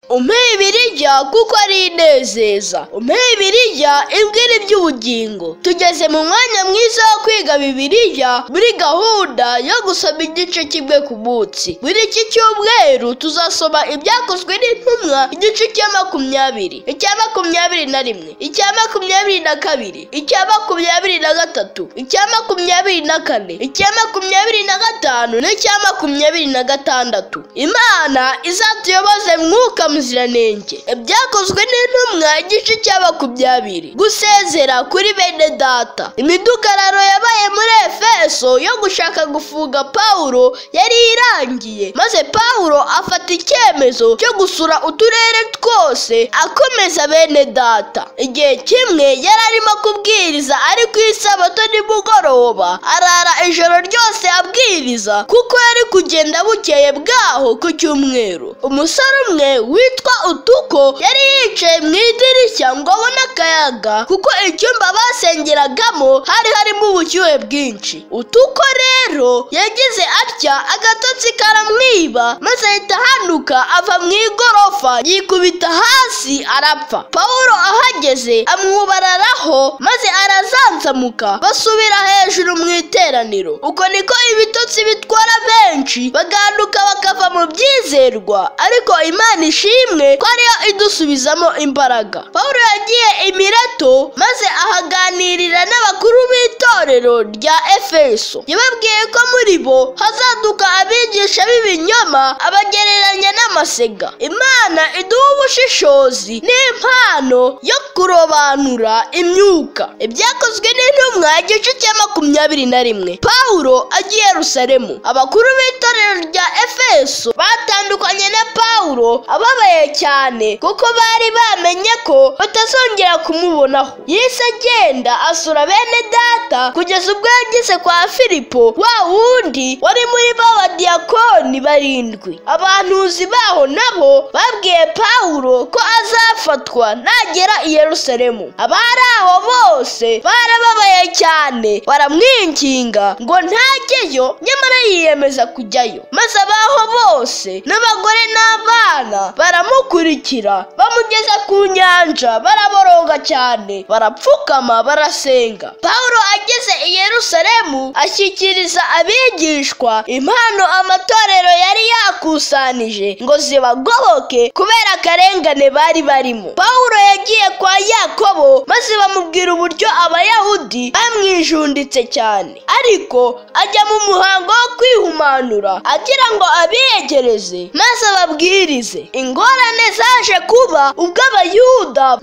Umpe Bibiliya kuko ari inezeza, umpe Bibiliya imbwira iby'ubugingo. Tugeze mu mwanya mwiza wo kwiga Bibiliya muri gahunda yo gusoma igice kimwe ku munsi. Muri iki cyumweru tuzasoma Ibyakozwe n'Intumwa igice cya 20, icya 21, icya 22, icya 23, icya 24, icya 25 n'icya 26. Imana izatuyoboze mwuka muziranenge. Ibyakozwe n'Intumwa igice cya 20. Gusezera kuri bene data. Imidugararo yabaye muri Efeso yo gushaka gufunga Pawulo yari irangiye, maze Pawulo afata icyemezo cyo gusura uturere twose akomeza bene data. Igihe kimwe yari arimo kubwiriza ari ku isabato nimugoroba, arara ijoro ryose abwiriza kuko yari kugenda bukeye bwaho ku cyumweru. Umusore umwe witwa Utuko yari yicaye mu idirishya ngo abone akayaga kuko icyumba basengeragamo hari harimo ubushyuhe bwinshi. Utuko rero yagize atya agatotsi karamwiba, maze ahita ahanuka ava mu igorofa yikubita hasi arapfa. Pawulo ahageze amwubararaho maze arazanzamuka basubira hejuru mu iteraniro. Uko niko ibitotsi bitwara benshi bagahanuka bakava mu byizerwa, ariko Imana ishimwe ko ariyo idusubizamo imbaraga. Pawulo yagiye i Mileto maze ahaganirira n'abakuru b'itorero rya Efeso. Yababwiye ko muri bo hazaduka abigisha b'ibinyoma abagereranya n'amasega. Imana iduha ubushishozi n'impano yo kurobanura imyuka. Ibyakozwe n'Intumwa igice cya 21. Pawulo agiye Yerusalemu. Abakuru b'itorero rya Efeso batandukanye na Pawulo ababaye cyane kuko bari bamenye ko batazongera kumubonaho. Yahise agenda asura bene data kugeza ubwo yageze kwa Filipo, wa wundi wari muri ba badiyakoni 7. Abantuzi baho nabo babwiye Pawulo ko azafatwa nagera i Yerusalemu. Abari aho bose barababaye cyane, baramwinginga ngo ntajyeyo, nyamara yiyemeza kujyayo. Maze abaho bose n'abagore n'abana baramukurikira bamugeza ku nyanja, baraboroga cyane, barapfukama barasenga. Pawulo ageze i Yerusalemu ashyikiriza abigishwa impano amatorero yari yakusanije ngo zibagoboke kubera akarengane bari barimo. Pawulo yagiye kwa Yakobo maze bamubwira uburyo Abayahudi bamwijunditse cyane, ariko ajya mu muhango wo kwihumanura agira ngo abiyegereze maze ababwirize. Ingorane zaje kuba ubwo Abayuda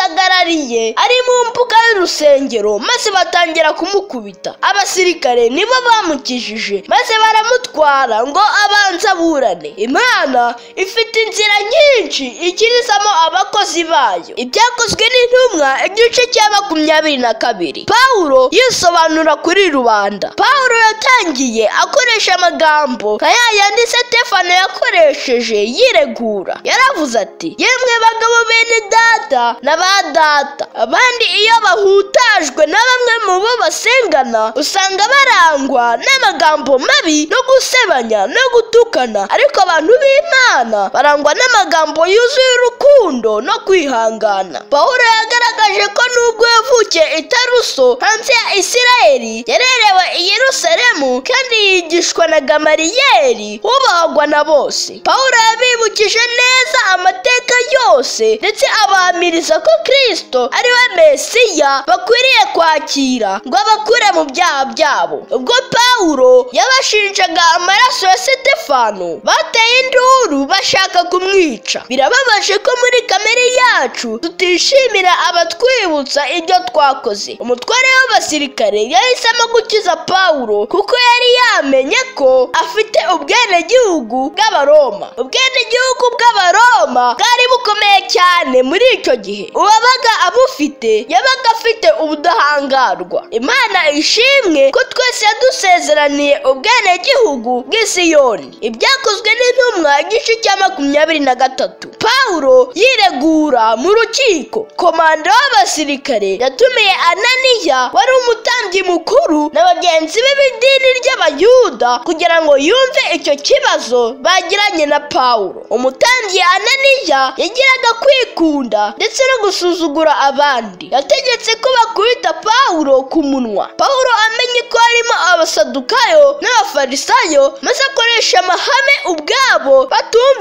bamusagarariye ari mu mbuga y'urusengero maze batangira kumukubita. Abasirikare nibo bamukijije maze baramutwara ngo abanze aburane. Imana ifite inzira nyinshi ikirizamo abakozi bayo. Ibyakozwe n'Intumwa igice cya 22. Pawulo yisobanura kuri rubanda. Pawulo yatangiye akoresha amagambo nka ya yandi Sitefano yakoresheje yiregura. Yaravuze ati: yemwe bagabo bene data na ba data, abandi iyo bahutajwe na bamwe mu bo basengana usanga barangwa n'amagambo mabi no gusebanya no gutukana, ariko abantu b'Imana barangwa n'amagambo yuzuye urukundo no kwihangana. Pawulo yagaragaje ko nubwo yavukiye i Taruso hanze ya Isirayeli, yarerewe i Yerusalemu kandi yigishwa na Gamaliyeli wubahagwa na bose. Pawulo yabibukije neza amateka yose ndetse abahamiriza ko Kristo ari we Mesiya bakwiriye kwakira ngo abakure mu byaha byabo. Ubwo Pawulo yabashinjaga amaraso ya Sitefano, bateye induru bashaka kumwica. Birababaje ko muri kamere yacu tutishimira abatwibutsa ibyo twakoze. Umutware w'abasirikare yahisemo gukiza Pawulo kuko yari yamenye ko afite ubwenegihugu bw'Abaroma. Ubwenegihugu bw'Abaroma bwari bukomeye cyane muri icyo gihe. Uwabaga abufite yabaga afite ubudahangarwa. Imana ishimwe ko twese yadusezeraniye ubwenegihugu bw'Isiyoni. Ibyakozwe n'Intumwa igice cya 23. Pawulo yiregura mu rukiko. Komanda w'abasirikare yatumiye Ananiya wari umutambyi mukuru na bagenzi be b'idini ry'Abayuda kugira ngo yumve icyo kibazo bagiranye na Pawulo. Umutambyi Ananiya yagiraga kwikunda ndetse no gusuzugura abandi. Yategetse ko bakubita Pawulo ku munwa. Pawulo amenye ko harimo Abasadukayo n'Abafarisayo, maze akoresha amahame ubwabo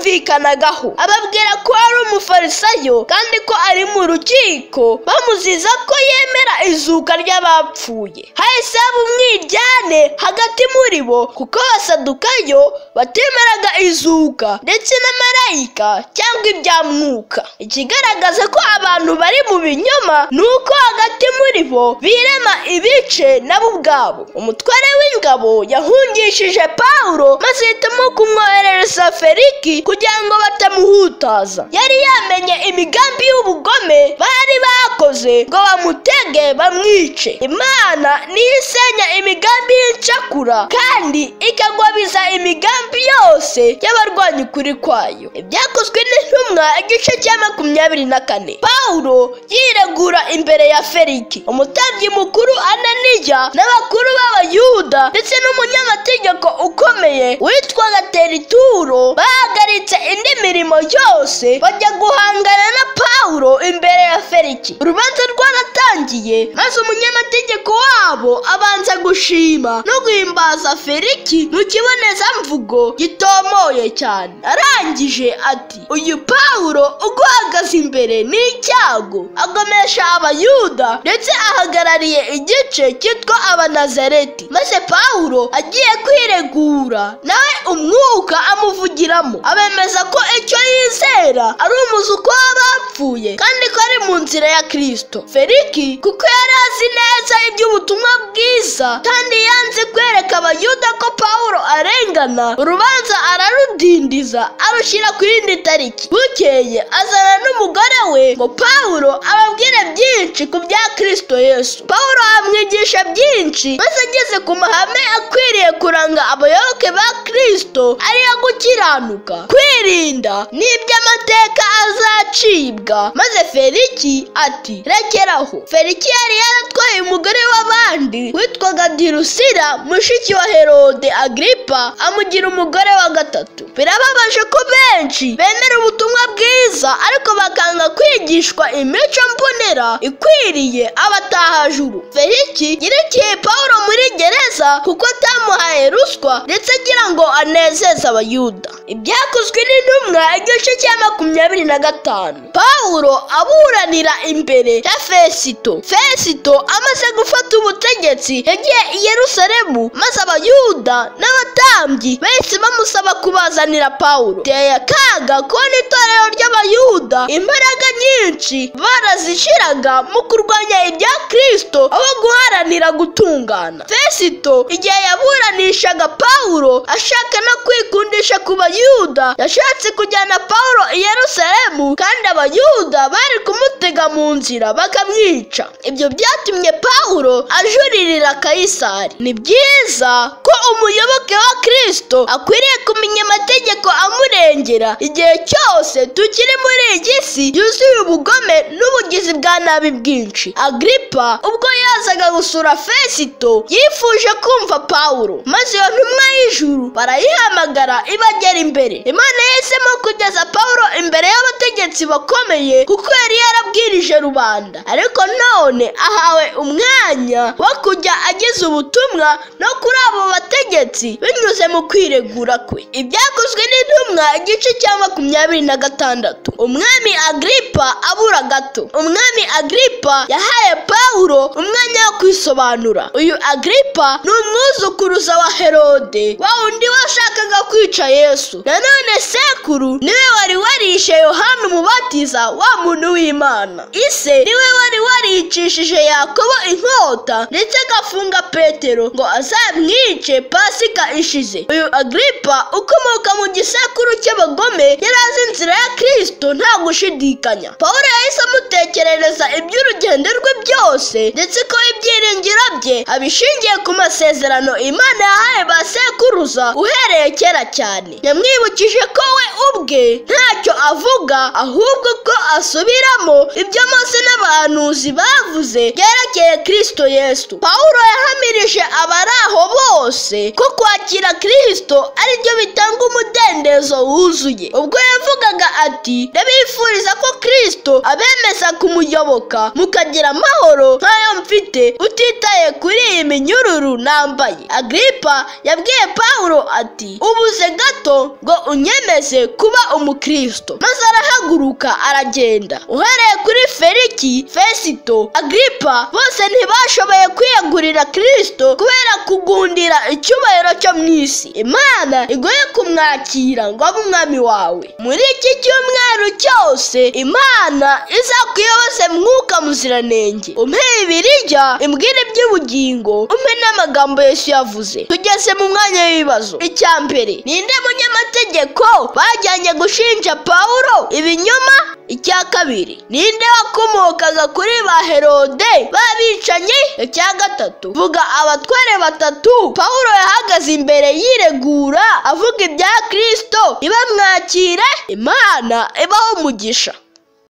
batumvikanagaho. Ababwira ko ari umufarisayo kandi ko ari mu rukiko, bamuziza ko yemera izuka ry'abapfuye. Hahise haba umwiryane hagati muri bo, kuko Abasadukayo batemeraga izuka ndetse na marayika cyangwa ibya mwuka. Ikigaragaza ko abantu bari mu binyoma ni uko hagati muri bo birema ibice nabo ubwabo. Umutware w'ingabo yahungishije Pawulo maze ahitamo kumwoherereza Feliki kugira ngo batamuhutaza. Yari yamenye imigambi y'ubugome bari bakoze ngo bamutege bamwice. Imana niyo isenya imigambi y'incakura kandi ikagwabiza imigambi yose y'abarwanya ukuri kwayo. Ibyakozwe n'Intumwa igice cya 24. Pawulo yiregura imbere ya Feliki. Umutambyi mukuru Ananiya n'abakuru b'Abayuda ndetse n'umunyamategeko ukomeye witwaga Terituro bahagaritse indi mirimo yose bajya guhangana na Pawulo imbere ya Feliki. Urubanza rwaratangiye, maze umunyamategeko wabo abanza gushima no guhimbaza Feliki mu kibonezamvugo gitomoye cyane. Arangije ati: uyu Pawulo uguhagaze imbere ni icyago, agomesha Abayuda ndetse ahagarariye igice cyitwa Abanazareti. Maze Pawulo agiye kwiregura, nawe umwuka amuvugiramo, abemeza ko icyo yizera ari umuzuko w'abapfuye kandi ko ari mu nzira ya Kristo. Feliki kuko yari azi neza iby'ubutumwa bwiza kandi yanze kwereka Abayuda ko Pawulo arengana, urubanza ararudindiza arushyira ku yindi tariki. Bukeye azana n'umugore we ngo Pawulo ababwire byinshi ku bya Kristo Yesu. Pawulo amwigisha byinshi, maze ageze ku mahame akwiriye kuranga abayoboke ba Kristo ariyo gukiranuka, kwirinda n'iby'amateka azacibwa. Maze Feliki ati: rekeraho. Feliki yari yaratwaye umugore w'abandi witwaga Dirusira mushiki wa Herode Agripa, amugira umugore wa gatatu. Birababaje ko benshi bemera ubutumwa bwiza ariko bakanga kwigishwa imico mbonera ikwiriye abatahajuru. Feliki yerekeye Pawulo muri gereza kuko atamuhaye ruswa ndetse agira ngo anezeze Abayuda. Ibyakozwe n'Intumwa igice cya 25. Pawulo aburanira imbere ya Fesito. Fesito amaze gufata ubutegetsi yagiye i Yerusalemu, maze Abayuda n'abatambyi bahise bamusaba kubazanira Pawulo. Biteye akaga kubona itorero ry'Abayuda imbaraga nyinshi barazishiraga mu kurwanya ibya Kristo aho guharanira gutungana. Fesito igihe yaburanishaga Pawulo ashaka no kwikundisha ku Bayuda, yashatse kujyana Pawulo i Yerusalemu kandi Abayuda bari kumutega mu nzira bakamwica. Ibyo byatumye Pawulo ajuririra Kayisari. Ni byiza ko umuyoboke wa Kristo akwiriye kumenya amategeko amurengera igihe cyose tukiri muri iyi si yuzuye ubugome n'ubugizi bwa nabi bwinshi. Agripa ubwo yazaga gusura Fesito yifuje kumva Pawulo, maze iyo ntumwa y'ijuru barayihamagara ibagera imbere. Imana yahisemo kugeza Pawulo imbere y'abategetsi bakomeye kuko yari yarabwirije rubanda, ariko none ahawe umwanya wo kujya ageza ubutumwa no kuri abo bategetsi binyuze mu kwiregura kwe. Ibyakozwe n'Intumwa igice cya 26. Umwami Agripa abura gato. Umwami Agripa yahaye Pawulo umwanya wo kwisobanura. Uyu Agripa ni umwuzukuruza wa Herode, wa wundi washakaga kwica Yesu. Nanone sekuru niwe wari warishe Yohana Umubatiza, wa muntu w'Imana. Ise niwe wari waricishije Yakobo inkota ndetse agafunga Petero ngo azamwice Pasika ishize. Uyu Agripa ukomoka mu gisekuru cy'abagome yari azi inzira ya Kristo nta gushidikanya. Pawulo yahise amutekerereza iby'urugendo rwe byose, ndetse ko ibyiringiro bye abishingiye ku masezerano Imana yahaye ba sekuruza uhereye kera cyane. Yamwibukije ko we ubwe ntacyo avuga, ahubwo ko asubiramo ibyo Mose n'abahanuzi bavuze byerekeye Kristo Yesu. Pawulo yahamirije abari aho bose ko kwakira Kristo aribyo bitanga umudendezo wuzuye. Ubwo yavugaga ati: "Ndabifuriza ko Kristo abemeza kumuyoboka mukagira amahoro nk'ayo mfite, utitaye kuri iyi minyururu nambaye." Agripa yabwiye Pawulo ati: "Ubuze gato ngo unyemeze kuba umukristo." Maze arahaguruka aragenda. Uhereye kuri Feliki, Fesito, Agripa, bose ntibashoboye kwiyegurira Kristo kubera kugundira icyubahiro cyo mu isi. Imana igoye kumwakira ngo abe umwami wawe. Muri iki cyumweru cyose Imana izakuyoboze Mwuka Muziranenge. Umpe Bibiliya imbwire iby'ubugingo, umpe n'amagambo Yesu yavuze. Tugeze mu mwanya w'ibibazo. Icya mbere, ninde munyamategeko bajyanye gushinja Pawulo ibinyoma? Icya kabiri, ninde wakomokaga kuri ba Herode b'abicanyi? Icya gatatu, vuga abatware batatu Pawulo yahagaze imbere yiregura avuga ibya Kristo ntibamwakire. Imana ibahe umugisha.